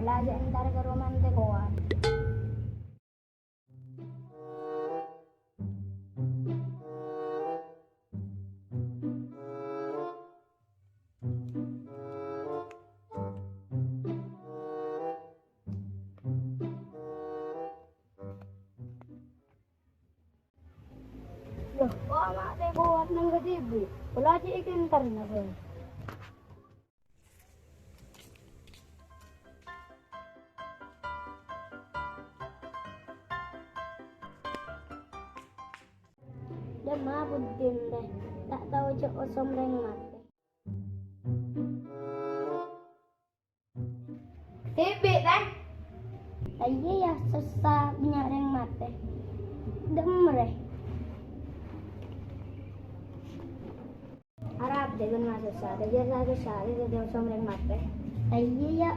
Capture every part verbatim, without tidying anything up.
La jhâ' entar ka romana tèkowan. Loh, kok ama' tèkowan neng kadhibi'? Pola cè' èkèntarna, Bang. Dâmma buddhina, rè. Ta' tao jhâ' osom rèng matè. Dhibi', Tèh. Iyâ, iyâ, sossa bânnya' rèng matè. Dâmma, rè. Arapa dhâddhi bân masossa, dhâjâ sa-, sossa, dhâjâ osom rèng matè. Iyâ, iyâ.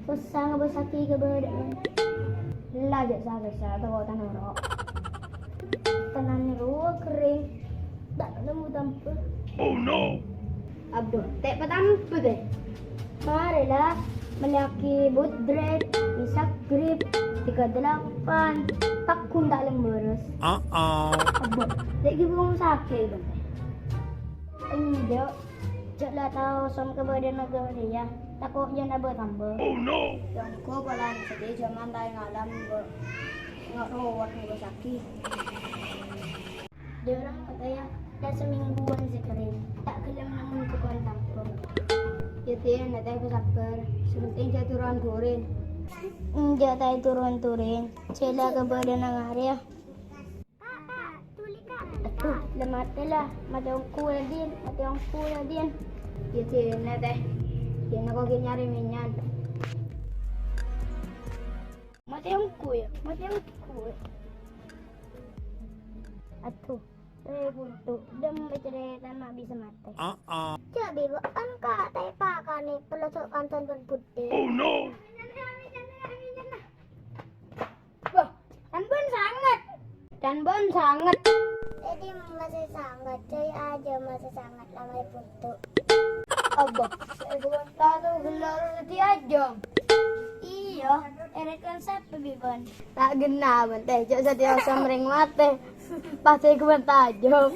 Sossa ngabâssaghi kabâdâ'ân. La jhâ' sa-, sossa, tako' ta' noro'. Tennangnga rowa kerrèng. Ta' nemmo tambhâ. Oh no! Abdhu, ta' patambhâ, Tèh. Marè, la, mellèyaghi boot drag, mèsak grip, tiga delapan, pagghun ta' lembârâs. Uh-oh. Abbo, ta' ghi' bhungong sakè', Bang. Enjâ', jhâ' la tao osom kabâdâ'ân nagara rèya, tako' jân abâ' tambhâ. Oh no! Yâ engko' polana satèya jhâman ta' ngalam, Bang. Nga' rowet ngabâssaghi. Dârâmma, Tèh, yâ, yâ samèngguwân sè kerrèng, ta' ghellem nanggung cokol campur. Yâ, Din, Tèh, pasabbhâr. Sè pentèng jhâ' toro'-toro'an. Enjâ', Tèh, toro'-toro'an. Jhâ' la kabâdâ'ân ngarè, yâ. Kak, Kak, dhuli, Kak. Adhu, la matè, la. Matè ongghu, yâ, Din. Matè ongghu, yâ, Din. Yâ, Din, Tèh. Din, engko' ghi' nyarè mènyan. Matè ongghu, yâ. Matè ongghu, yâ. Adhu, rè bunto, dâmma carètana ma' bisa matè. Uh-oh. Jhâ' bi' bâ'ân, Kak, ta' èpakanè, pelosok kancan bân budde. Oh no! Wah, can bân sanget. Can bân sanget. Dhâddhi masih sanget, coy, aja masih sanget, la marè bunto. Abba, sè èkobânta to ghellâ' dhâddhi ajâm. Iyâ, èrèt kan sapè bi' bân. Ta' ghenna bân, Tèh, jhâ' satèya osom rèng matè. Pas èkobânta ajâm.